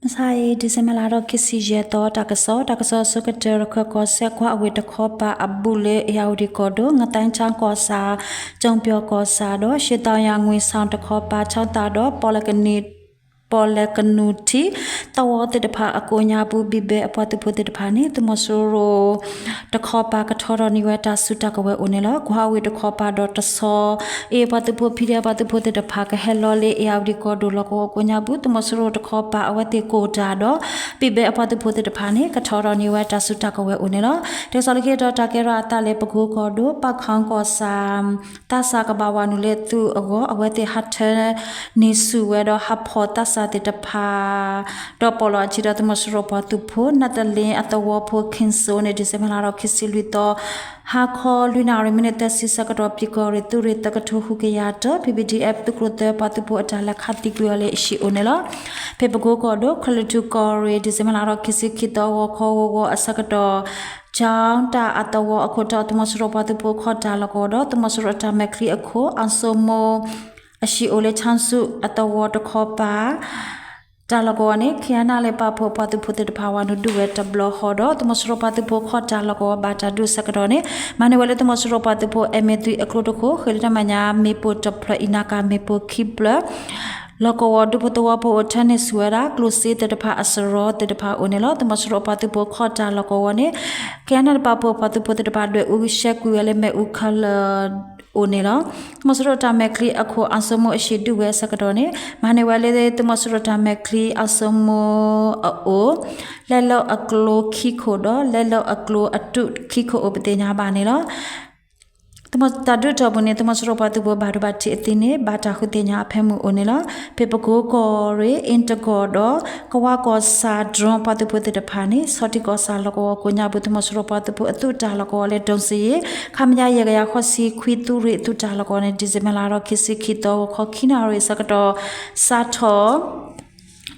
မဆါအံၤ December လါထီၣ်ခံဆံယဲၢ်သီ တၢ်ကစီၣ်, တၢ်ကစီၣ်အဆိကတၢၢ် ရခၢၣ်ကီၢ်စဲၣ် ကွၢ်အဝ့ၢ်တခီပၤအဘူးလၢ အ့ၣ်ယၣ်ဝတံၣ်ကီၢ်ဒိၣ် ငသဲကၠၣ်ကီၢ်ဆၣ်, ကၠိပၠီၣ်ကီၢ်ဆၣ်ဒီး ရှ့ၣ်သီယၣ်ငွ့ၣ်စီၣ်တခီပၤ ခၠီသးဒီး ပီၣ်လဲၣ်ကနူထံ သဝီသ့ၣ်တဖၣ်အကိးညါပူၤ ဘံၣ်ဘဲအပှၤသုးဖိသ့ၣ်တဖၣ်န့ၣ် သုးမီၤစိရိၤ တခီပၤကထီထီၣ်န့ၢ်ဝဲတၢ်စုတၢ်ကဝဲၤအိၣ်န့ၣ်လီၤ. ကွၢ်အဝ့ၢ်တခီပၤဒီးတဆီ အ့ၣ်ပှၤသုးဖိ ဖံဒဲးပှၤသုးဖိသ့ၣ်တဖၣ် ကဟဲလီၤလၢအ့ၣ်ယၣ်ဝတံၣ်ကီၢ်ဒိၣ်လီၢ်ကဝီၤကိးညါပူၤ သုးမီၤစိရိၤတခီပၤအဝဲသ့ၣ်ကိးတၢ်ဒီး ဘံၣ်ဘဲအပှၤသုးဖိသ့ၣ်တဖၣ်န့ၣ် ကထီထီၣ်န့ၢ်ဝဲတၢ်စုတၢ်ကဝဲၤအိၣ်န့ၣ်လီၤ. တၢ်ကစီၣ်လၢခံတတီၤ တၢ်ကဲထီၣ်အသးလၢပကိကီၢ်ဒိၣ် ပၣ်ခီကီၢ်ဆၣ် သးစၢ်ကဘၣ်ဝးနုာ်လၢသုးအဂီၢ် အဝဲသ့ၣ်ဟးထၢန့ၢ်ဆူၣ်ဝဲဒီးဟးဖီၣ်သးစၢ်သ့ၣ်တဖၣ် ဒီးပိာ်လီၤအထံဒီးသုးမီၤစိရိၤပှၤသုးဖိ နးတလ့အသဝီဖိ King Soul န့ၣ် December လါထီၣ်ခံဆံလွံၢ်သီ ဟါခီလွံၢ်နၣ်ရံၣ်မံးနံးသၢဆံဆၢကတီၢ် ပၠံၣ်ကီၢ်ရ့ၣ်သုးရ့ၣ်သၢကထိဃုကယၤတၢ ပီၣ်ပီၣ်ဒံၣ်အဲၣ် သုးကျိၤသၢပှၤသုးဖိအတၢ်လဲၤခးသံကွံာ်အီၤလၢအဟံၣ်အိၣ်န့ၣ်လီၤ. ဖဲပကိကီၢ်ဒိၣ် ခလၢၣ်ထူၣ်ကီၢ်ရ့ၣ် December လါထီၣ်ခံဆံခံသီ ဂီၤခီဂီၤဂီၤအဆၢကတီၢ် ကၠီတၢ်အသဝီအခိၣ်တီ သုးမီၤစိရိၤပှၤသုးဖိခီၣ်တၢ်လီၢ်ကဝီၤဒီး သုးမီၤစိရိၤအတၢ်မဲာ်ချံအခိၣ် အစိမိ အဟံၣ်အိၣ်လၢ ခၠီဆူၣ်အသဝီတခီပၤ တၢ်လီၢ်ကဝီၤန့ၣ် KNLA ပာ်ဖှိၣ်ပှၤသုးဖိသ့ၣ်တဖၣ်ဝးနုာ်ဒုးဝဲတဘျီဃီဒီး သုးမီၤစိရိၤပှၤသုးဖိခီၣ်တၢ်လီၢ်ကဝီၤဘၣ်တၢ်ဒုးအဆၢကတီၢ်န့ၣ် မၤန့ၢ်ဝဲလၢသုးမီၤစိရိၤပှၤသုးဖိ MA three အကျိတခိၣ် ဃ့လၢတၢ်မဲာ်ညါမ့ၣ်ပိၢ်တဖျၢၣ် အံၤနါကၤမ့ၣ်ပိၢ်ခံဖျၢၣ် လီၢ်ကဝီၤဒူဖိသဝီဖိအိၣ် ထၢန့ၢ်ဆူၣ်ဝဲဒၣ် ကျိၣ်စ့သ့ၣ်တဖၣ်အစရီသ့ၣ်တဖၣ်အိၣ်န့ၣ်လီၤ. သုးမီၤစိရိၤပှၤသုးဖိခီၣ်တၢ်လီၢ်ကဝီၤန့ၣ် KNLA ပာ်ဖှိၣ်ပှၤသုးဖိသ့ၣ်တဖၣ် ဒွဲၣ်အူဆှဲးကွံာ်ဝဲလၢမ့ၣ်အူခဲလၢာ်အိၣ်န့ၣ်လီၤ. သုးမီၤစိရိၤတၢ်မဲာ်ချံအခိၣ် အစိမိအဟံၣ်ဒုးဝဲအဆၢကတီၢ်န့ၣ် မၤန့ၢ်ဝဲလၢသုးမီၤစိရိၤတၢ်မဲာ်ချံအစိမိအအိၣ် လဲလိာ်အကျိခံခိၣ်ဒီး လဲလိာ်အကျိအတုခံခိၣ်အိၣ်ပသ့ၣ်ညါဘၣ်န့ၣ်လီၤ. တၢ်ဒုးတီၢ်ပူၤန့ၣ် သုးမီၤစိရိၤပှၤသုးဖိဘၣ်ဒိဘၣ်ထံးအသံန့ၣ် ဘၣ်တၢ်ဃုသ့ၣ်ညါအဖၢမုၢ်အိၣ်န့ၣ်လီၤ. ဖဲပကိကီၢ်ရ့ၣ် အ့ၣ်တကီၢ်ဒီး ကဝၢ်ကီၢ်ဆၣ် drone ပှၤသုးဖိသ့ၣ်တဖၣ်န့ၣ် ဆီထံကီၢ်ဆၣ်လီၢ်ကဝီၤကိးညါပူၤ သုးမီၤစိရိၤပှၤသုးဖိအသုးတၢ်လီၢ်ကဝီၤလၢ ဒိၣ်စ့ယ့ၣ် ခမရ ယဲၢ်ကယၤဃိးဆံခွံ သုးရ့ၣ်အသုးတၢ်လီၢ်ကဝီၤန့ၣ် December လါထီၣ်ခံဆံခံသီ ဂီၤခီခံနၣ်ရံၣ်အဆၢကတီၢ် စးထီၣ်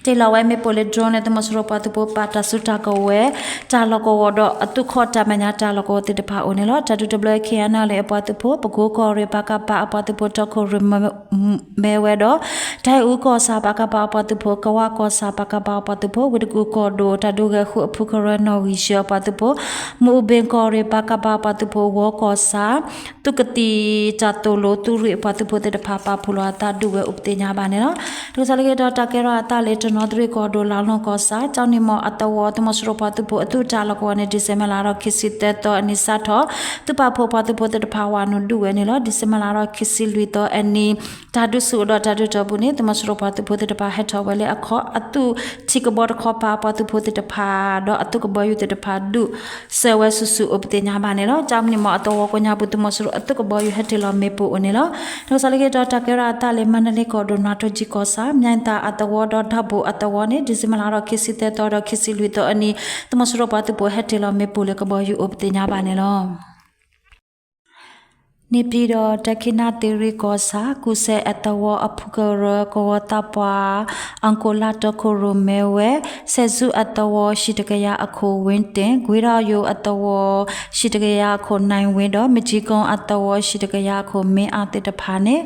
တ့ၢ်လီၤဝဲမ့ၣ်ပိၢ်လၢ drone န့ၣ် သုးမီၤစိရိၤပှၤသုးဖိပာ်တၢ်စုတၢ်ကဝဲၤ တၢ်လီၢ်ကဝီၤဒီး အသုးခီၣ်တၢ်မဲာ်ညါတၢ်လီၢ်ကဝီၤသ့ၣ်တဖၣ်အိၣ်န့ၣ်လီၤ. တၢ်ဒုးတဘျီ KNLA အပှၤသုးဖိ ပကိကီၢ်ရ့ၣ် ပကဖ အပှၤသုးဖိတီခိၣ်ရိၣ်မဲဝဲဒီး တၢ်အူကီၢ်ဆၣ် ပကဖ အပှၤသုးဖိ ကဝၢ်ကီၢ်ဆၣ် ပကဖ အပှၤသုးဖိ ဝ့ၢ်တကူၣ်ကီၢ်ဒိၣ် တၢ်ဒုးဂဲၤဃုအဖုကရၢ နီၣ်ဂံၢ်ယဲၢ်အပှၤသုးဖိ မူအူဘ့ၣ်ကီၢ်ရ့ၣ် ပကဖ အပှၤသုးဖိ ဝီကီၢ်ဆၣ် သုးကသံၣ်တၢ်သိၣ်လိ သုးရ့ၣ်အပှၤသုးဖိသ့ၣ်တဖၣ် ပာ်ဖှိၣ်လီၤအသးဒုးဝဲအိၣ်ပသ့ၣ်ညါဘၣ်န့ၣ်လီၤ. တၢ်ကစီၣ်လၢခံတတီၤ တၢ်ကဲထီၣ်အသးလၢတနီသရံၣ်ကီၢ်ဒိၣ် လါလီၢ်ကီၢ်ဆၣ် ကၠီနံၣ်မီၢ်အသဝီ သုးမီၤစိရိၤပှၤသုးဖိအသုးတၢ်လီၢ်ကဝီၤန့ၣ် December လါထီၣ်ခံဆံသၢသီအနံၤစးထီၣ် သုးပာ်ဖှိၣ်ပှၤသုးဖိသ့ၣ်တဖၣ်ဝးနုာ်ဒုးဝဲန့ၣ်လီၤ. December လါထီၣ်ခံဆံလွံၢ်သီအနံၤ တၢ်ဒုးဆူၣ်အိၣ်ဒီးတၢ်ဒုးတီၢ်ပူၤန့ၣ် သုးမီၤစိရိၤပှၤသုးဖိသ့ၣ်တဖၣ်ဟဲထီၣ်ဝဲလၢအခီၣ် အသုးထံကဘီတခီပၤ ပှၤသုးဖိသ့ၣ်တဖၣ် ဒီးအသုးကဘီယူၤသ့ၣ်တဖၣ်ဒုး စၢၤဝဲဆူၣ်ဆူၣ်အိၣ်ပသ့ၣ်ညါဘၣ်န့ၣ်လီၤ. ကၠီနံၣ်မီၢ်အသဝီကိးညါပူၤ သုးမီၤစိရိၤအသုးကဘီယူၤဟဲတ့ၢ်လီၤမ့ၣ်ပိၢ်အိၣ်န့ၣ်လီၤ. တၢ်ကစီၣ်လၢခံတတီၤ တၢ်ကဲထီၣ်အသးလၢမါနလ့ကီၢ်ဒိၣ် နွားထိကၠံကီၢ်ဆၣ် မၠဲၣ်သၣ်အသဝီဒီး ဒၣ်ဘိၣ်အသဝီန့ၣ် December လါထီၣ်ခံဆံသၢသီဒီးခံဆံလွံၢ်သီအနံၤ သုးမီၤစိရိၤပှၤသုးဖိဟဲတ့ၢ်လီၤမ့ၣ်ပိၢ်လၢကဘီယူၤအိၣ်ပသ့ၣ်ညါဘၣ်န့ၣ်လီၤ. န့ၣ်ပၠံၣ်ဒီး တၢ်ခံနၣ်သရံၣ်ကီၢ်ဆၣ် ကူစဲအသဝီအဖုကရၢ ကဝီၤသးပှၢ် အကီၢ်လၢတီခိၣ်ရိၣ်မဲဝဲ စဲးစူအသဝီ ဟံၣ်တကယၤအခိၣ် ဝ့တ့ၣ်, ကွ့ထီၣ်ယိၤအသဝီ ဟံၣ်တကယၤအခိၣ် နၢၢ်ဝ့ဒီး မကၠံကိအသဝီ ဟံၣ်တကယၤအခိၣ် မ့အါသ့ၣ်တဖၣ်န့ၣ်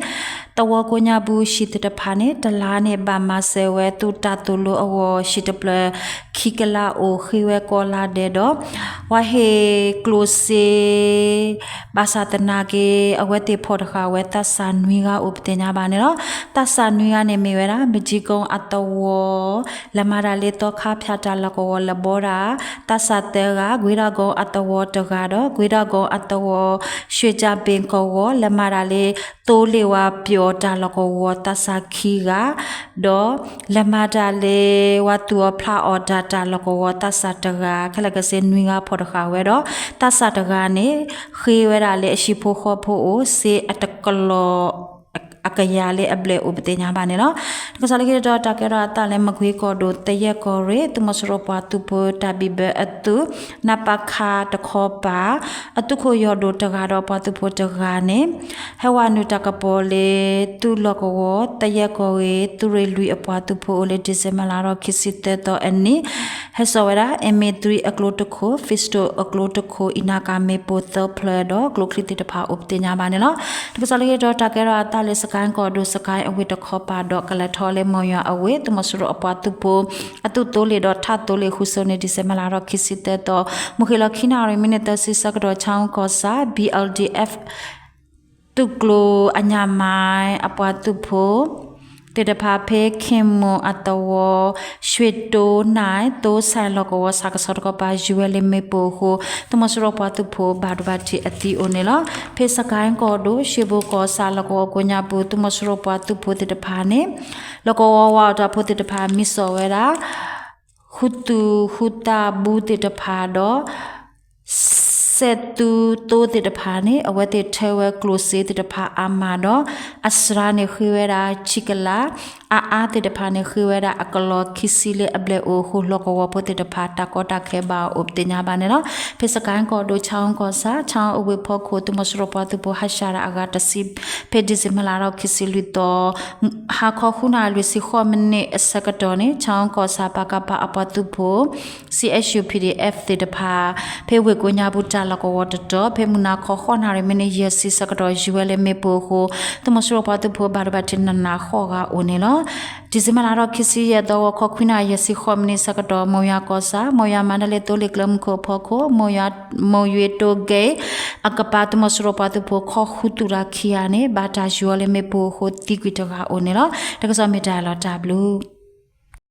သဝီကိးညါပူၤ ဟံၣ်သ့ၣ်တဖၣ်န့ၣ် တလါန့ၣ် ဘၣ်မၤစၢၤဝဲ သုးတၢ်သိၣ်လိအဂီၢ် ဟံၣ်တဖျၢၣ် ခံကလးအိၣ် ဃ့ဝဲကိးလါဒဲးဒီး ဝါဟ့ၣ်ကျိၣ်စ့ ဘၣ်ဆၣ်သနာ်က့ အဝဲသ့ၣ်ဖီၣ်တဃာ်ဝဲ သးစၢ်နွံဂၤအိၣ်ပသ့ၣ်ညါဘၣ်န့ၣ်လီၤ. သးစၢ်နွံဂၤန့ၣ်မ့ၢ်ဝဲဒၣ် မကၠံကိအသဝီ လဲၤမၤတၢ်လၢသီခါဖၠၣ်တၢ်လီၢ်ကဝီၤ လဲၤဘီတၢ် သးစၢ်သၢဂၤ, ကွ့ထီၣ်ကိအသဝီတဂၤဒီး ကွ့ထီၣ်ကိအသဝီ ရွှ့ၣ်ကၠၣ်ဘ့ၣ်ကဝီၤ လဲၤမၤတၢ်လၢ သိလ့ၣ်ဝါပျီၣ်တၢ်လီၢ်ကဝီၤ သးစၢ်ခံဂၤ ဒီး လဲၤမၤတၢ်လၢ ဝါသူၣ်အီၤဖျးအီၣ်တၢ်တၢ်လီၢ်ကဝီၤ သးစၢ်တဂၤ ခဲလၢာ်ခဲဆ့နွံဂၤဖီၣ်တဃာ်ဝဲဒီး သးစၢ်တဂၤန့ၣ် ဃ့ဝဲဒၣ်လၢအဟံၣ်ဖိဃီဖိအိၣ် စ့အတကလီၢ် အကယၤလၢအဘျဲၣ်အိၣ်ပသ့ၣ်ညါဘၣ်န့ၣ်လီၤ. တၢ်ကစီၣ်လၢခံတတီၤ တၢ်ကဲထီၣ်အသးလၢမကွ့ကီၢ်ဒိၣ် သယဲၢ်ကီၢ်ရ့ၣ် သုးမီၤစိရိၤပှၤသုးဖိတၢ်ဘံၣ်ဘၢအသုး နပခ တခီပၤ အသုးခိၣ်ယီၢ်ဒိၣ်တဂၤဒီးပှၤသုးဖိတဂၤန့ၣ် ဟဲဝဲနုာ်တၢ်ကပီၤလၢ သုးလီၢ်ကဝီၤ သယဲၢ်ကီၢ်ရ့ၣ် သုးရ့ၣ်လွံၢ်အပှၤသုးဖိအိၣ်လၢ December လါထီၣ်ခံဆံသၢသီအနံၤ ဟဲစိာ်ဝဲဒၣ် MA three အကျိတခိၣ် Pistol အကျိတခိၣ် အံၤနၢ်ကၣ်မ့ၣ်ပိၢ်သၢဖျၢၣ်ဒီး ကျိချံသ့ၣ်တဖၣ်အိၣ်ပသ့ၣ်ညါဘၣ်န့ၣ်လီၤ. တၢ်ကစီၣ်လၢခံတတီၤ တၢ်ကဲထီၣ်အသးလၢစက ကီၢ်ဒိၣ် စကဲအဝ့ၢ်တခီပၤဒီး ကလဲၤထီၣ်လၢမိၢ်ယွၤအဝ့ၢ် သုးမီၤစိရိၤအပှၤသုးဖိ အသုးသိလ့ၣ်ဒီးထးသိလ့ၣ် ဃုစိၤန့ၣ် December လါထီၣ်ခံဆံသၢသီ မုၢ်ဃ့ၢ်လီၤခံနၣ်ရံၣ် မံးနံးသၢဆံဆၢကတီၢ် ဆၣ်အူကီၢ်ဆၣ် B L D F သုးကျိၤအညၣ်မါ အပှၤသုးဖိ သ့ၣ်တဖၣ်ဖဲ ခ့ၣ်မူၣ်အသဝီ ရွှ့ၣ်တိနၢ် သိဆဲးလီၢ်ကဝီၤဆၣ်ကဆီတကပၤ ယူၤဝဲလၢမ့ၣ်ပိၢ်အဃိ သုးမီၤစိရိၤပှၤသုးဖိဘၣ်ဒိဘၣ်ထံးအသံအိၣ်န့ၣ်လီၤ. ဖဲစကဲကီၢ်ဒိၣ် ရွှ့ၣ်ဘိၣ်ကီၢ်ဆၣ်လီၢ်ကဝီၤကိးညါပူၤ သုးမီၤစိရိၤပှၤသုးဖိသ့ၣ်တဖၣ်န့ၣ် လီၢ်ကဝီၤဝးအီၣ်တၢ်ဖိသ့ၣ်တဖၣ် မံစီၣ်ဝဲဒၣ် ဃုသူၣ်ဃုသးဘုသ့ၣ်တဖၣ်ဒီး စဲးသူသိသ့ၣ်တဖၣ်န့ၣ် အဝဲသ့ၣ်ထၢဝဲကျိၣ်စ့သ့ၣ်တဖၣ်အါမးဒီး အစှၤန့ၣ်ဃ့ဝဲဒၣ်ဆံကလး, အအါသ့ၣ်တဖၣ်န့ၣ် ဃ့ဝဲဒၣ်အကလီၢ်ခံဆံလၢအဘျဲၣ်အိၣ်အဃိ လီၢ်ကဝီၤဖိသ့ၣ်တဖၣ် တၢ်ကီတၢ်ခဲဘၣ်အိၣ်ပသ့ၣ်ညါဘၣ်န့ၣ်လီၤ. ဖဲစကဲကီၢ်ဒိၣ် ဆၣ်အူကီၢ်ဆၣ် ဆၣ်အူအဝ့ၢ်ဖီခိၣ် သုးမီၤစိရိၤပှၤသုးဖိဟးဆှဲးဒၣ်အဂၤတဆံ ဖဲ December လါထီၣ်ခံဆံလွံၢ်သီ ဟါခီဃုနၣ်ရံၣ်လွံၢ်ဆံဃိးမံးနံးအဆၢကတီၢ်န့ၣ် ဆၣ်အူကီၢ်ဆၣ် ပကဖ အပှၤသုးဖိ C S U P D F သ့ၣ်တဖၣ် ဖဲဝ့ၢ်ကိးညါပူၤတၢ်လီၢ်ကဝီၤတတီၤ ဖဲမုၢ်နၤခီဃိးနၣ်ရံၣ်မံးနံးယဲၢ်ဆံဆၢကတီၢ် ယူၤဝဲလၢမ့ၣ်ပိၢ်အဃိ သုးမီၤစိရိၤပှၤသုးဖိဘၣ်ဒိဘၣ်ထံးနးနးဃိးဂၤအိၣ်န့ၣ်လီၤ. December လါထီၣ်ခံဆံယဲၢ်သီ ဂီၤခီခွံနၣ်ရံၣ်ယဲၢ်ဆံဃိးမံးနံးဆၢကတီၢ် မိၢ်ယွၤကီၢ်ဆၣ် မိၢ်ယွၤမၤဒလ့သိလ့ၣ်ကျဲမုၢ်ခိၣ်အဖီခိၣ် မိၢ်ယွၤ မိၢ်ယွၤတိဂ့ၢ် အကပၤ သုးမီၤစိရိၤပှၤသုးဖိခီဃုသူၣ်တၢ်ခံဂၤန့ၣ် ဘၣ်တၢ်ယူၤအီၤလၢမ့ၣ်ပိၢ်အဃိ သံကွံာ်တဂၤအိၣ်န့ၣ်လီၤ. တၢ်ကစီၣ်မ့ၢ်တၢ်အလီၤတၢ်ဘျုး